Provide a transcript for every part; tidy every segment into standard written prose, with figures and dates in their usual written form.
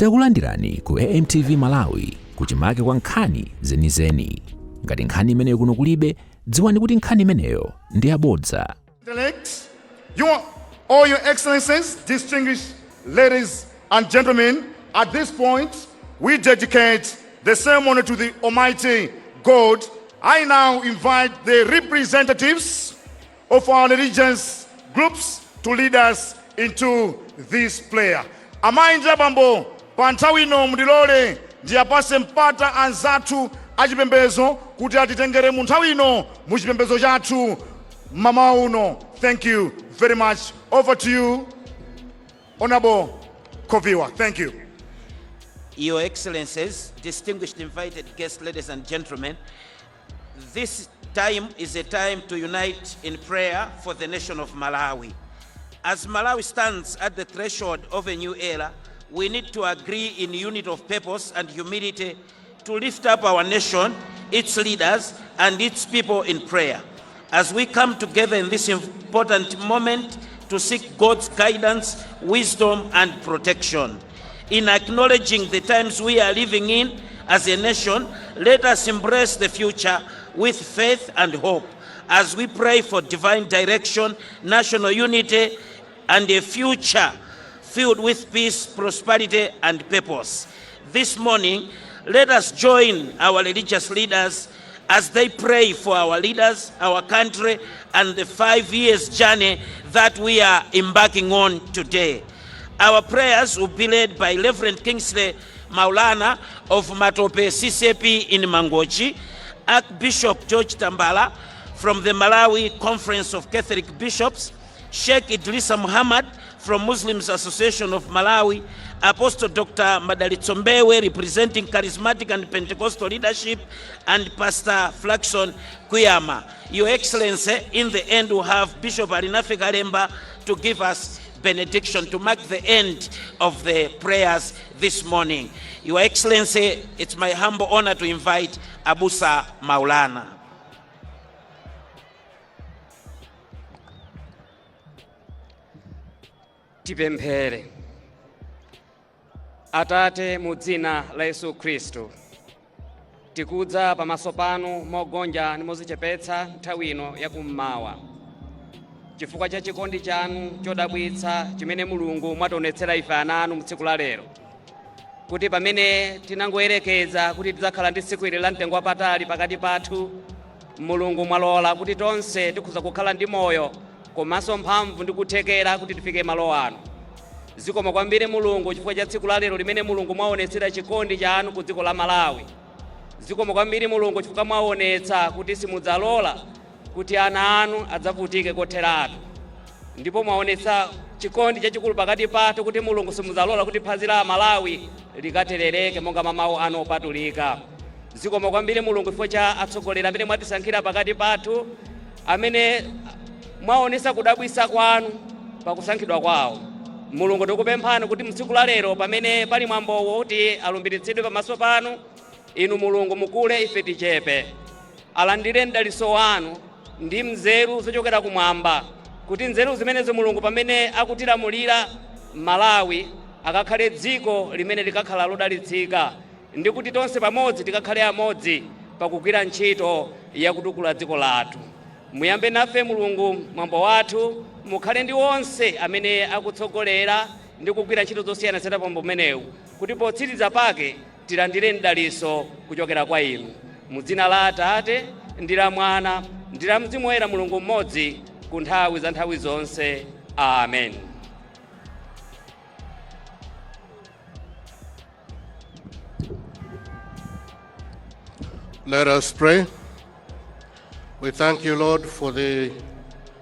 Takulandirani ku AMTV Malawi kuchimake kwa nkhani zenizeni. Ngati nkhani imeneyo kuno kulibe, dziwani kuti nkhani imeneyo ndi yabodza. Elect, your, all your excellencies, distinguished ladies and gentlemen, at this point, we dedicate the ceremony to the Almighty God. I now invite the representatives of our religious groups to lead us into this prayer. Amayi ndi abambo, pa nthawi ino mundilole ndiyapase mpata anzathu achipembedzo kuti atitengere mu nthawi ino mu chipembedzo chathu mmawa uno. Thank you very much. Over to you, Honorable Koviwa. Thank you. Your Excellencies, distinguished invited guests, ladies and gentlemen, this time is a time to unite in prayer for the nation of Malawi. As Malawi stands at the threshold of a new era, we need to agree in unity of purpose and humility to lift up our nation, its leaders, and its people in prayer. As we come together in this important moment to seek God's guidance, wisdom, and protection. In acknowledging the times we are living in as a nation, let us embrace the future with faith and hope as we pray for divine direction, national unity, and a future filled with peace, prosperity, and purpose. This morning, let us join our religious leaders as they pray for our leaders, our country, and the 5 years journey that we are embarking on today. Our prayers will be led by Reverend Kingsley Maulana of Matope CCAP in Mangochi, Archbishop George Tambala from the Malawi Conference of Catholic Bishops, Sheikh Idrisa Muhammad from Muslims Association of Malawi, Apostle Dr. Madalitso Mbewe representing Charismatic and Pentecostal leadership, and Pastor Flaxon Kuyama. Your Excellency, in the end, we'll have Bishop Alinafe Kalemba to give us benediction to mark the end of the prayers this morning. Your Excellency, it's my humble honor to invite Abusa Maulana. Tipemphere. Atate, mu dzina la Yesu Khristu, tikudza pamaso panu mogonja ndi modzichepetsa nthawi ino yakummawa chifukwa cha chikondi chanu chodabwitsa chimene Mulungu mwationetsera ife ana anu mu tsiku la lero, kuti pamene tinangoyerekeza kuti tidzakhala ndi tsiku ili la mtengo wapatali pakati pathu, Mulungu mwalola kuti tonse tikhoza kukhala ndi moyo komanso mphamvu ndi kuthekera kuti tifike malo ano. Zikomo kwambiri Mulungu chifukwa cha tsiku la lero limene Mulungu mwaonetsera chikondi chanu ku dziko la Malawi. Zikomo kwambiri Mulungu chifukwa mwaonetsa kuti simudzalola kuti ana anu adzavutike kotheratu, ndipo mwaonetsa chikondi chachikulu pakati pathu kuti Mulungu simudzalola kuti phazi la Malawi likaterereke monga mawu anu opatulika. Zikomo kwambiri Mulungu chifukwa cha atsogoleri amene mwatisankhira pakati pathu, amene mwaonetsa kudabwitsa kwanu pakusankhidwa kwawo. Mulungu, tikupemphani kuti mtsiku la lero pamene pali mwambowo kuti alumbiritsidwe pamaso panu, inu Mulungu mukule, ife tichepe. Alandire mdalitso wanu ndi nzeru zochokera kumwamba, kuti nzeru zimenezo Mulungu, pamene akutilamulira Malawi, akakhale dziko limene likakhala lodalitsika, ndi kuti tonse pamodzi tikakhale amodzi pakugwira ntchito yakutukula dziko lathu. Muyambe nafe Mulungu mwambo wathu, mukhale ndi onse amene akutsogolera ndi kugwira ntchito zosiyanasiyana pamwambo umenewu, kuti potsiriza pake tilandire mdalitso kuchokera kwa inu. Mu dzina la Atate ndi la Mwana ndi la Mzimu Woyera, Mulungu mmodzi ku nthawi za nthawi zonse, amen. Let us pray. We thank you, Lord, for the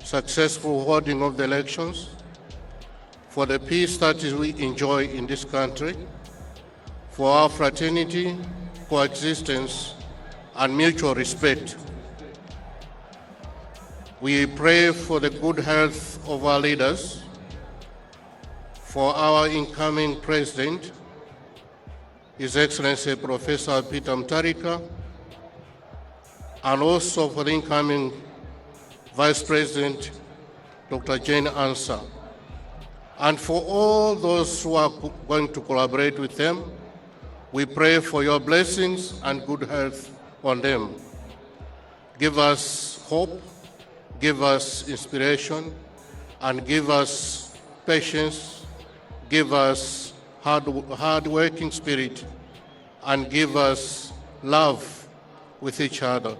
successful holding of the elections, for the peace that we enjoy in this country, for our fraternity, coexistence, and mutual respect. We pray for the good health of our leaders, for our incoming president, His Excellency Professor Peter Mutharika, and also for the incoming Vice President, Dr. Jane Ansah. And for all those who are going to collaborate with them, we pray for your blessings and good health on them. Give us hope, give us inspiration, and give us patience, give us hard-working spirit, and give us love with each other.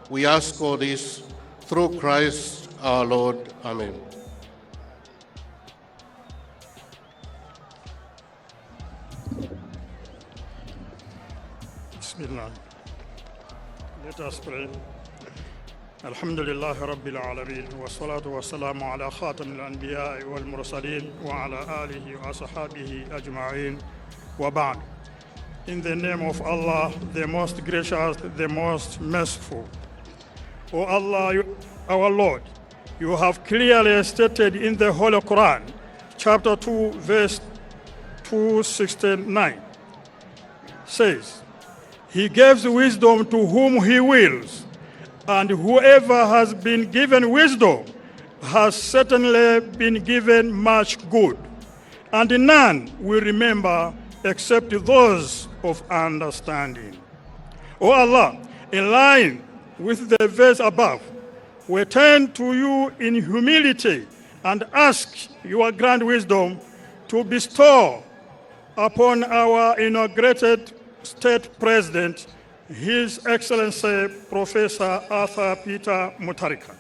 We ask all this through Christ our Lord. Amen. بسم الله. Let us pray. الحمد لله رب العالمين والصلاة والسلام على خاتم الأنبياء والمرسلين وعلى آله وأصحابه أجمعين وبعد. In the name of Allah, the most gracious, the most merciful. O Allah, our Lord, you have clearly stated in the Holy Quran, chapter 2, verse 269, says, "He gives wisdom to whom He wills, and whoever has been given wisdom has certainly been given much good. And none will remember except those of understanding." O Allah, in line with the verse above, we turn to you in humility and ask your grand wisdom to bestow upon our inaugurated state president, His Excellency Professor Arthur Peter Mutharika.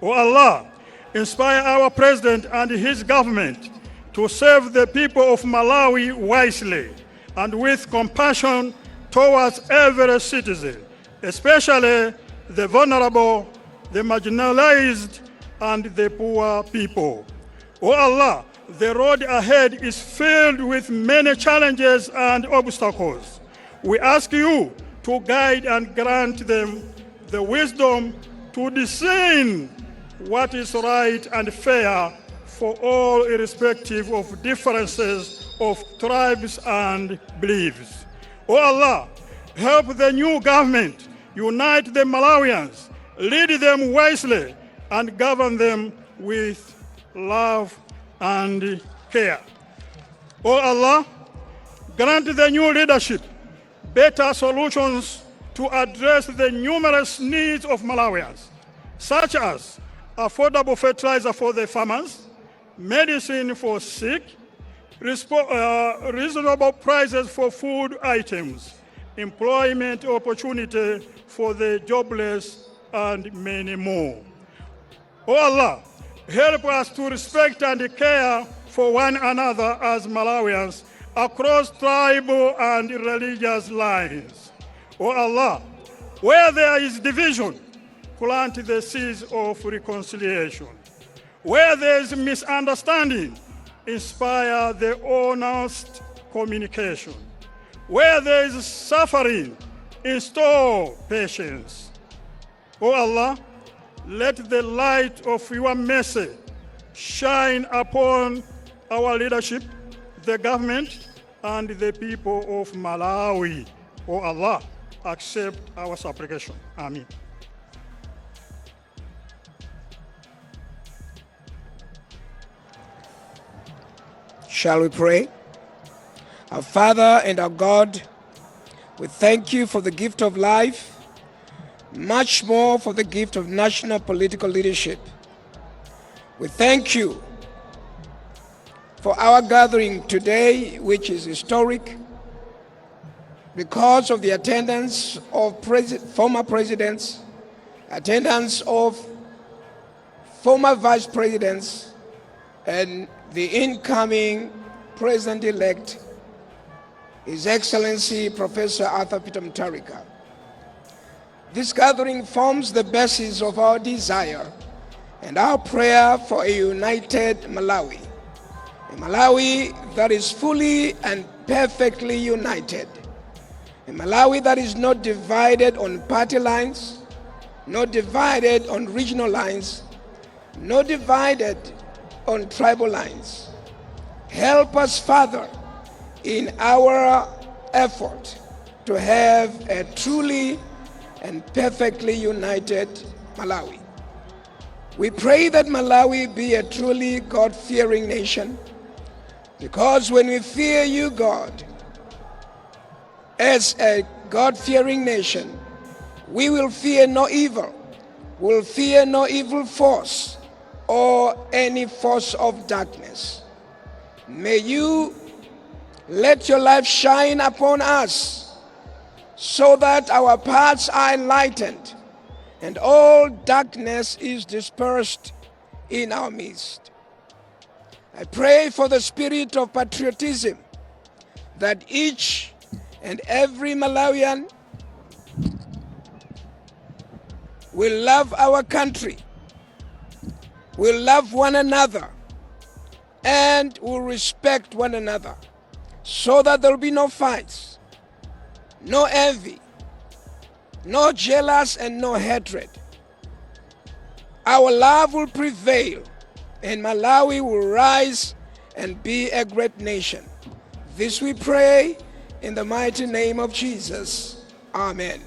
O Allah, inspire our president and his government to serve the people of Malawi wisely and with compassion towards every citizen, especially the vulnerable, the marginalized, and the poor people. O Allah, the road ahead is filled with many challenges and obstacles. We ask you to guide and grant them the wisdom to discern what is right and fair for all, irrespective of differences of tribes and beliefs. O Allah, help the new government unite the Malawians, lead them wisely, and govern them with love and care. O Allah, grant the new leadership better solutions to address the numerous needs of Malawians, such as affordable fertilizer for the farmers, medicine for sick, reasonable prices for food items, employment opportunity for the jobless, and many more. O Allah, help us to respect and care for one another as Malawians across tribal and religious lines. O Allah, where there is division, plant the seeds of reconciliation. Where there is misunderstanding, inspire the honest communication. Where there is suffering, install patience. O Allah, let the light of your mercy shine upon our leadership, the government, and the people of Malawi. O Allah, accept our supplication. Amen. Shall we pray? Our Father and our God, we thank you for the gift of life, much more for the gift of national political leadership. We thank you for our gathering today, which is historic because of the attendance of former presidents, attendance of former vice presidents, and the incoming president-elect, His Excellency Professor Arthur Peter Mutharika. This gathering forms the basis of our desire and our prayer for a united Malawi, a Malawi that is fully and perfectly united, a Malawi that is not divided on party lines, not divided on regional lines, not divided on tribal lines. Help us, Father, in our effort to have a truly and perfectly united Malawi. We pray that Malawi be a truly God fearing nation. Because when we fear you, God, as a God fearing nation, we will fear no evil, will fear no evil force or any force of darkness. May you let your light shine upon us so that our paths are enlightened and all darkness is dispersed in our midst. I pray for the spirit of patriotism that each and every Malawian will love our country, will love one another, and will respect one another so that there will be no fights, no envy, no jealous, and no hatred. Our love will prevail, and Malawi will rise and be a great nation. This we pray in the mighty name of Jesus. Amen.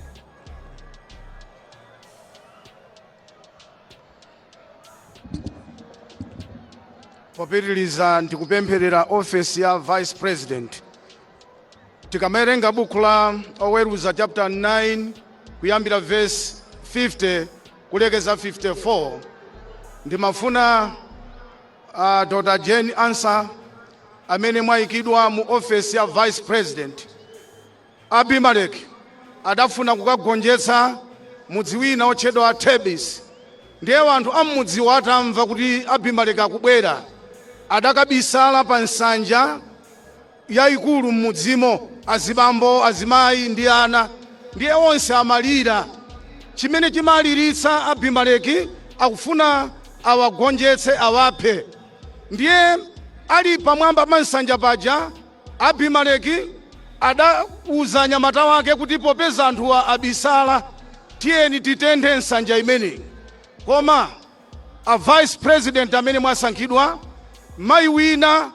Popitiliza ndikupempherera ofesi ya Vice President. Tikamawerenga buku la Oweruza chapter 9 kuyambira verse 50 kulekeza 54, ndimafuna Dr Jane Ansah amene mwayikidwa mu ofesi ya Vice President. Abimeleki adafuna kukagonjetsa mudzi wina otchedwa Tebis. Ndiye anthu ammudziwo atamva kuti Abimeleki akubwera, adakabisala pa nsanja yayikulu m'mudzimo, azibambo, azimayi ndi ana. Ndiye onse amalira. Chimene chimaliritsa, Abimeleki akufuna awagonjetse, awaphe. Ndiye ali pamwamba pa nsanja paja, Abimeleki adauza anyamata wake kuti, "Popeza anthuwa abisala, tiyeni titenthe nsanja imeneyi." Koma a Vice President amene mwasankhidwa, mayi wina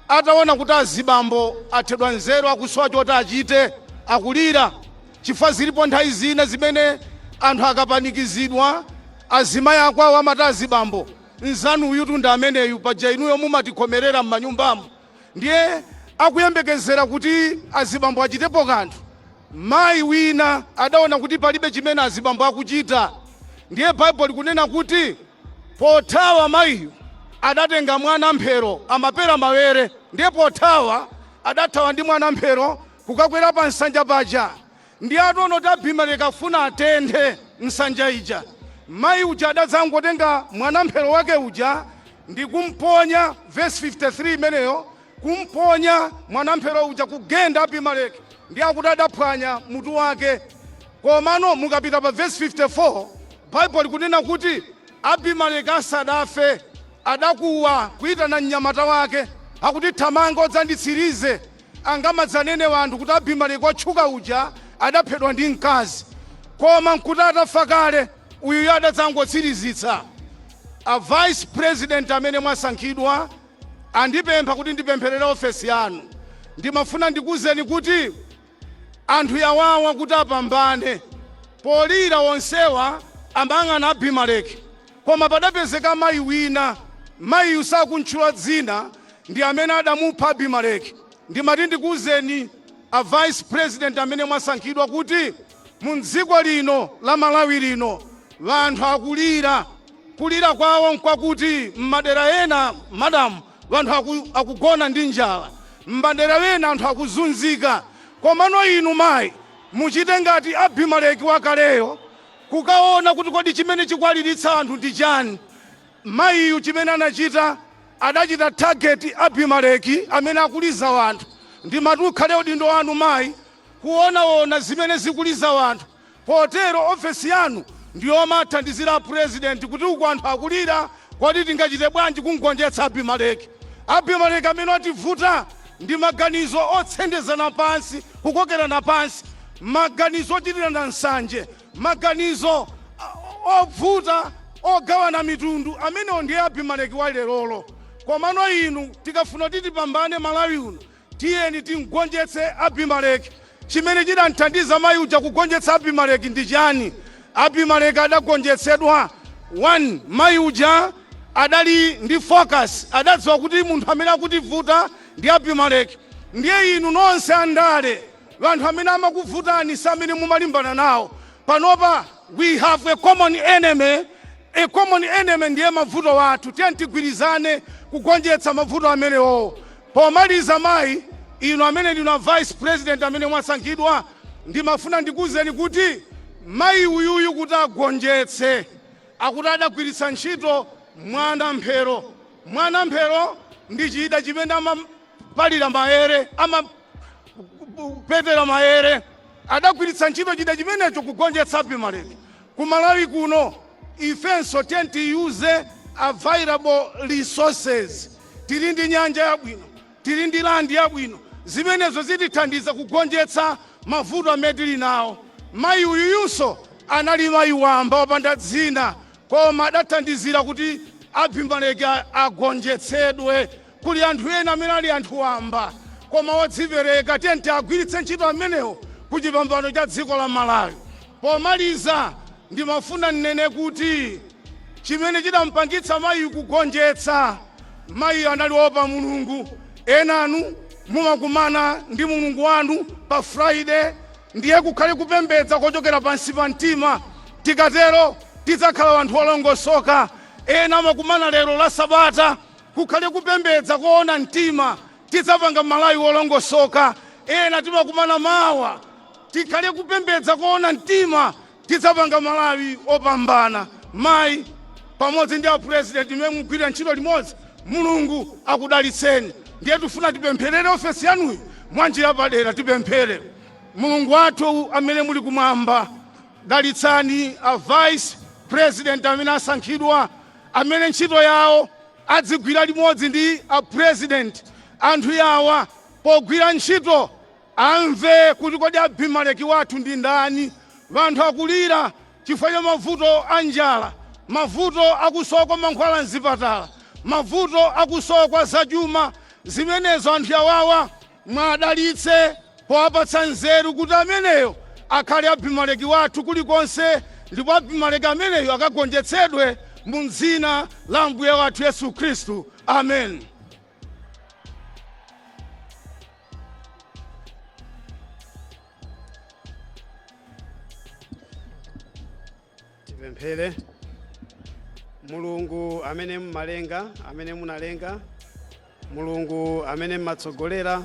ataona kuti azibambo athedwa nzeru, akusowa choti achite, akulira, chifukwa zilipo nthawi zina zimene anthu akapanikizidwa, azimayi akwawo amati, "Azibambo, nzanuyu ndi ameneyu, paja inuyo mumatikhomerera m'manyumbamo." Ndiye akuyembekezera kuti azibambo achitepo kanthu. Mayi wina adaona kuti palibe chimene azibambo akuchita. Ndiye Baibulo likunena kuti pothawa mayiyu adatenga mwana mphero, amapera mawere. Ndiye pothawa adathawa ndi mwana mphero kukakwera pa nsanja paja. Ndiye ataona kuti Abimeleki afuna atenthe nsanja ija, mayi uja adadzangotenga mwana mphero wake uja ndi kumponya, verse 53 imeneyo, kumponya mwana mphero uja kugenda Abimeleki. Ndiye akuti adaphwanya mutu wake. Komano mukapita pa verse 54, Baibulo likunena kuti Abimeleki asadafe adakuwa kuyitana mnyamata wake akuti, "Thamanga udzanditsirize, angamadzanene wanthu kuti Abimeleki otchuka uja adaphedwa ndi mkazi." Koma nkuti atafa kale, uyuyo adadzangotsirizitsa. A Vice President amene mwasankhidwa andipempha kuti ndipempherere ofesi yanu. Ndimafuna ndikuwuzeni kuti anthu yawawa kuti apambane, polira onsewa amayang'ana Abimeleki, koma padapezeka mayi wina, mayiyu sakuntchula dzina, ndi amene adamupha Abimeleki. Ndimati ndikuwuzeni a Vice President amene mwasankhidwa kuti mu dziko lino la Malawi lino vanthu akulira. Kulira kwawo nkwakuti m'madera ena, madamu, vanthu akugona ndi njala, m'madera ena anthu akuzunzika. Komano inu mayi muchite ngati Abimeleki wakaleyo, kukaona kuti kodi chimene chikwaliritsa anthu ndi chani. Mayiyu chimene anachita, adachita target Abimeleki amene akuliza wanthu. Ndimati ukhale udindo wanu mayi kuonaona zimene zikuliza wanthu. Potero ofesi yanu ndiyomathandizira President kuti uku anthu akulira, kodi tingachite bwanji kungonjetsa Abimeleki, Abimeleki amene ativuta ndi maganizo otsendezana pansi, kukokerana pansi, maganizo ochitirana nsanje, maganizo ovuta ogawana mitundu. Amenewo ndiye Abimeleki wa lerolo. Komano inu, tikafuna kuti tipambane Malawi uno, tiyeni timgonjetse Abimeleki. Chimene chidamthandiza mayi uja kugonjetsa Abimeleki ndi chani? Abimeleki adagonjetsedwa, 1, mayi uja adali ndi focus, adadziwa kuti munthu amene akutivuta Ndi Abimeleki. Ndiye inu nonse andale, vanthu amene amakuvutani si amene mumalimbana nawo panopa. We have a common enemy, a common enemy, ndiye mavuto wathu. Tiye tigwirizane kugonjetsa mavuto amenewo. Pomaliza, mayi, inu amene ndinu a vice president amene mwasankhidwa, ndimafuna ndikuwuzeni kuti mayi uyuyu kuti agonjetse, akuti adagwiritsa ntchito mwana mphero. Mwana mphero ndi chida chimene amapalira maere, amapetera maere. Adagwiritsa ntchito chida chimenecho kugonjetsa Abimeleki. Ku Malawi kuno ifenso tiye tiyuze available resources. Tili ndi nyanja yabwino, tili ndi land yabwino. Zimenezo zitithandiza kugonjetsa mavuto amene tili nawo. Mayi uyuyunso anali mayi wamba wopanda dzina, koma adathandizira kuti Abimeleki agonjetsedwe. Kuli anthu ena amene ali anthu wamba koma wodzipereka. Tiye tiagwiritse ntchito amenewo ku chipambano cha dziko la Malawi. Pomaliza, ndimafuna nnene kuti chimene chidampangitsa mayi kugonjetsa, mayi anali wopa Mulungu. Enanu mumakumana ndi Mulungu wanu pa Friday, ndiye kukhale kupembedza kochokera pansi pa mtima. Tikatero tidzakhala anthu olongosoka. Ena amakumana lero la Sabata, kukhale kupembedza koona mtima, tidzapanga Malawi wolongosoka. Ena timakumana mawa, tikhale kupembedza koona mtima, tidzapanga Malawi opambana. Mayi pamodzi ndi apresident imene mugwirira ntchito limodzi, Mulungu akudalitseni. Ndiye tifuna tipempherere ofesi yanuyi mwanjira padera. Tipemphere. Mulungu wathu amene muli kumwamba, dalitsani a vice president amene asankhidwa, amene ntchito yawo adzigwira limodzi ndi a president. Anthu yawa pogwira ntchito amve kuti kodi Abimeleki wathu ndi ndani? Vanthu akulira chifukwa cha mavuto a njala, mavuto akusowa kwa mankhwala mzipatala, mavuto akusowa kwa zachuma. Zimenezo anthu yawawa mwadalitse powapatsa nzeru kuti ameneyo akhale Abimeleki wathu kulikonse, ndipo Abimeleki ameneyo akagonjetsedwe mu dzina la Mbuye wathu Yesu Khristu. Amen. Tipemphere. Mulungu amene mmalenga, amene munalenga, Mulungu amene mmatsogolera,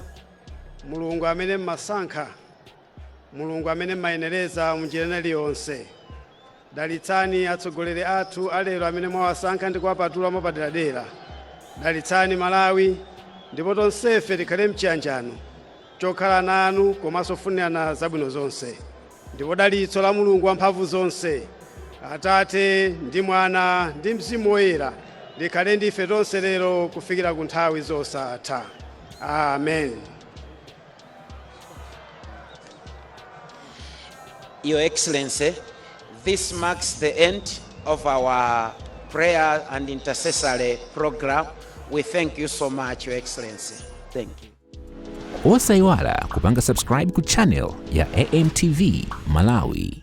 Mulungu amene mmasankha, Mulungu amene mmayenereza munjira ina iliyonse, dalitsani atsogoleri athu alero amene mwawasankha ndi kuwapatula mwapaderadera. Dalitsani Malawi, ndipo tonsefe tikhale mchiyanjano chokhala nanu komanso kufunirana zabwino zonse. Ndipo dalitso la Mulungu wamphamvu zonse, Atate ndi Mwana ndi Mzimu Woyera, likhale ndi ife tonse lero kufikira ku nthawi zosatha. Amen. Your Excellency, this marks the end of our prayer and intercessory program. We thank you so much, Your Excellency. Thank you. Osayiwala kupanga subscribe ku channel ya AMTV Malawi.